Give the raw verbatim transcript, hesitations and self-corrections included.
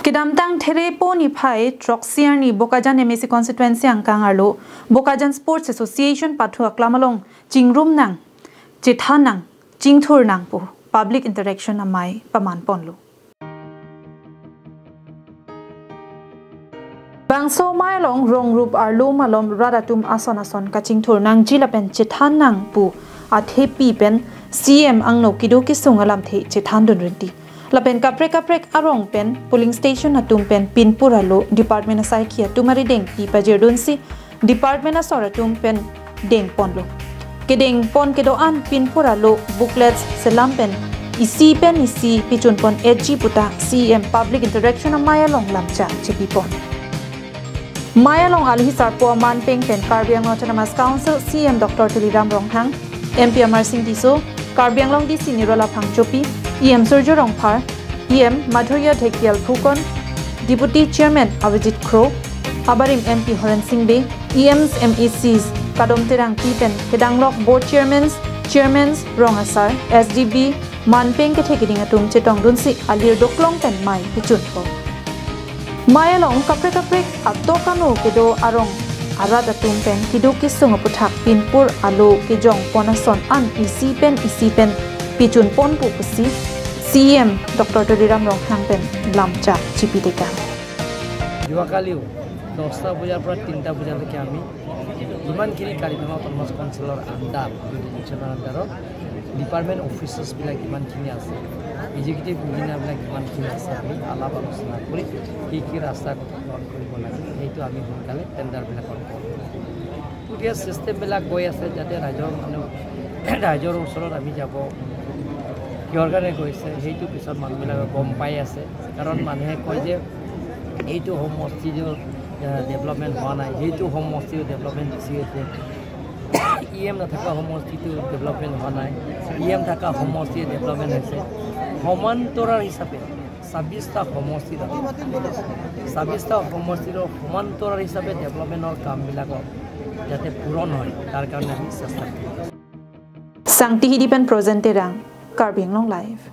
Kedamtang Therepo niphai throksi arni Bokajan M A C constituency angkang arlo Bokajan Sports Association pathu aklam along chingrum nang, chethan nang, chingthur nang pu public interaction amei paman ponlo. Bangso amei along rong rup arlo malom rat atum ason ason kachingthur nangji lapen chethan nang pu athepi pen C M angno kedo kesung alamthe chethan dun rinti. Lapen kaprek kaprek arong pen polling station atum pen pinpur alo department asaikhi atum arideng pi pajir dunsi department asor atum pen deng ponlo. Kedeng pon kedo-an pinpur alo booklets selam pen isi pen isi pichun pon etji puta C M public interaction amei along lamchak chipi pon. Amei along alohi sarpo amanpeng pen Karbi Anglong Autonomous Council C M Doctor Tuliram Ronghang, M P Amarsing Tisso, Karbi Anglong D C Nirola Phangchopi, E M Surjya Rongphar, E M Madhurya Dhekial Phukan, Deputy Chairman Avijit Kro, abarim M P Horen Sing Bey, E Ms, M A Cs Kadom Terangpi pen kedanglok board chairmans, chairmans, rong asar, S D B, manpeng kethe keding atum chetong dunsi alir doklong pen amei pichun pon. Amei along kaprek kaprek atok ano kedo arong arat atum pen kedo kesung aputhak pinpur alo kejong pon ason an isi pen isi pen pichun pon pu pusi C M Doctor Tuliram Ronghang pen lamchak chipi tekang. যোৱাকালিও দহটা বজাৰ পৰা তিনিটা বজালৈকে আমি যিমানখিনি কাৰ্বি আংলং অট'নমাছ কাউন্সিলৰ আণ্ডাৰ, জুৰিডিকশ্যনৰ আণ্ডাৰত ডিপাৰ্টমেণ্ট অফিচাৰ্ছবিলাক যিমানখিনি আছে, এক্সিকিউটিভ ইঞ্জিনিয়াৰবিলাক যিমানখিনি আছে, আমি আলাপ আলোচনা কৰি কি কি ৰাস্তা গ্ৰহণ কৰিব লাগে, সেইটো আমি সোনকালে টেণ্ডাৰবিলাকৰ কৰোঁ। গতিকে ছিষ্টেমবিলাক গৈ আছে, যাতে ৰাইজৰ মানুহ ৰাইজৰ ওচৰত আমি যাব, কিহৰ কাৰণে গৈছে সেইটো পিছত মানুহবিলাকে গম পাই আছে। কাৰণ মানুহে কয় যে এইটো সমষ্টিটো ডেভেলপমেণ্ট হোৱা নাই, সেইটো সমষ্টিটো ডেভেলপমেণ্ট বেছি হৈছে, ই এম নথকা সমষ্টিটো ডেভেলপমেণ্ট হোৱা নাই, ই এম থকা সমষ্টিয়ে ডেভেলপমেণ্ট হৈছে। সমান্তৰাল হিচাপে ছাব্বিছটা সমষ্টিত ছাব্বিছটা সমষ্টিৰ সমান্তৰাল হিচাপে ডেভেলপমেণ্টৰ কামবিলাকক যাতে পূৰণ হয়, তাৰ কাৰণে আমি চেষ্টা কৰিম। Sangti Hidi pen Projen Terang, Karbi Anglong Live.